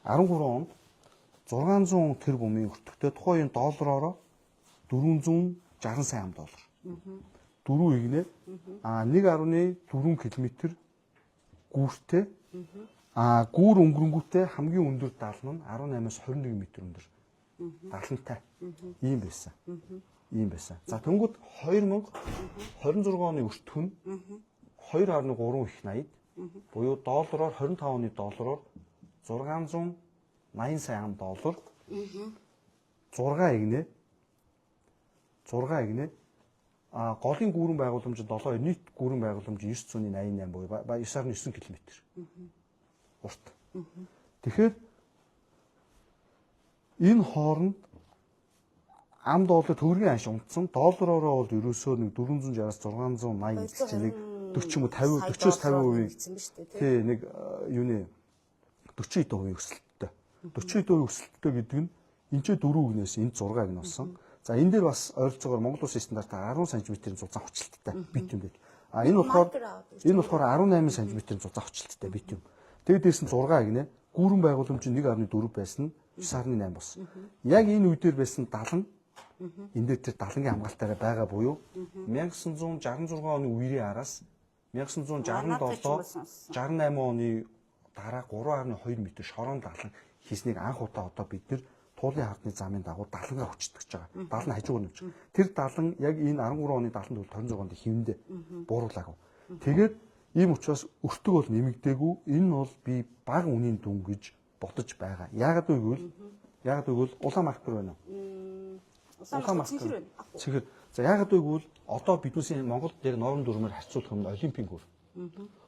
13 онд 600 тэрбумын өртөгтэй, тухайн үеийн доллараар 460 сая ам доллар. Дөрөв игнэ. 1.4 км гүүртэй. Гүүр өнгөрөнгүүтээ хамгийн өндөр далан нь 18-аас 21 м өндөр далантай. Ийм байсан. Ийм байсан. За, тэнгүүд 2026 оны өртөг нь 2.3 их 80 буюу доллараар, 25 оны доллараар 680 сая ам доллар. 6 игнэ. 6 игнэ. Голын гүүрэн байгууламж 7, нийт гүүрэн байгууламж 988 буюу 9.9 км. Урт. Тэгэхээр энэ хооронд ам доллар, төгрөгийн анш унтсан, доллараараа бол ерөөсөө нэг 460-аас 680 гэж чинь нэг 40 юм уу 50, 40-оос 50%, гэсэн ба шүү дээ. Тий, нэг юуны 40 хувийн өсөлттэй. 40% өсөлттэй гэдэг нь энэ ч 4 гинээс энд 6 гин болсон. За, энэ дээр бас ойролцоогоор Монгол улсын стандартаар 10 см-ийн зузаан хүчлэлттэй битум байл. А энэ болохоор 18 см-ийн зузаан хүчлэлттэй битум. Тэгээд дээрс нь 6 гинэ. Гүүрэн байгууламж 1.4 байсан нь 9.8 болсон. Яг энэ үе дээр байсан далан энэ дээр тэр далангийн хамгаалтаараа байгаа буюу 1966 оны үерийн араас 1967, 68 оны дараа 3.2 м шорон далан хийснийг анх удаа одоо бид нэр туулын хардны замын дагуу далангаа хүчтгэж байгаа. Далан хажуугаар нэмж. Тэр далан яг энэ 13 оны далан төгөл 26 онд хэвэндээ бууруулаагүй. Тэгээд ийм учраас өртөг бол нэмэгдээгүй. Энэ бол би бага үнийн дүн гэж бодож байгаа. Яагаад гэвэл улаан маркер байна уу? Улаан маркер байна. Цэнхэр. За, яагаад вэ гэвэл одоо биднээсийн Монголд яг норм дүрмээр харьцуулах юм Олимпийн гүр.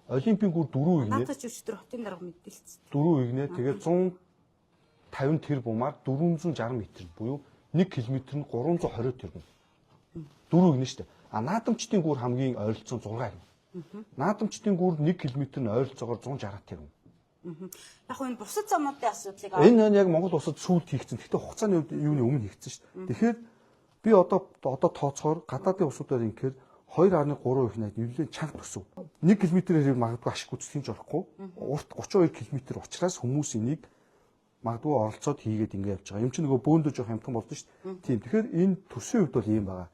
Олимпийн гүр дөрөв игнэ. Наадах ч өчтөр хотын дарга мэдээлсэн. Дөрөв игнэ. Тэгээд 150 тэрбумаар 460 м буюу 1 км нь 320 тэрбум. Дөрөв игнэ шүү дээ. А наадамчдын гүр хамгийн ойролцоо 6 игнэ. Наадамчдын гүр 1 км нь ойролцоогоор 160 тэрбум. Яг энэ бусад замуудын асуудлыг Энэ яг Монгол улсад сүүлд хийгдсэн. Гэхдээ хугацааны үед юуны өмнө хийгдсэн шүү дээ. Тэгэхээр би одоо тооцохоор гадаадын улсуудаар инхээр 2.3 их найд нэлээд чанга төсөв. 1 км-ээр магадгүй ашиг гүйцэтгэж болохгүй. Урт 32 км учраас хүмүүс энийг магадгүй оролцоод хийгээд ингэ явж байгаа. Юм чи нөгөө бөөндөө жоох хямдхан болдсон шүү дээ. Тийм. Тэгэхээр энэ төсвийн хувьд бол ийм байгаа.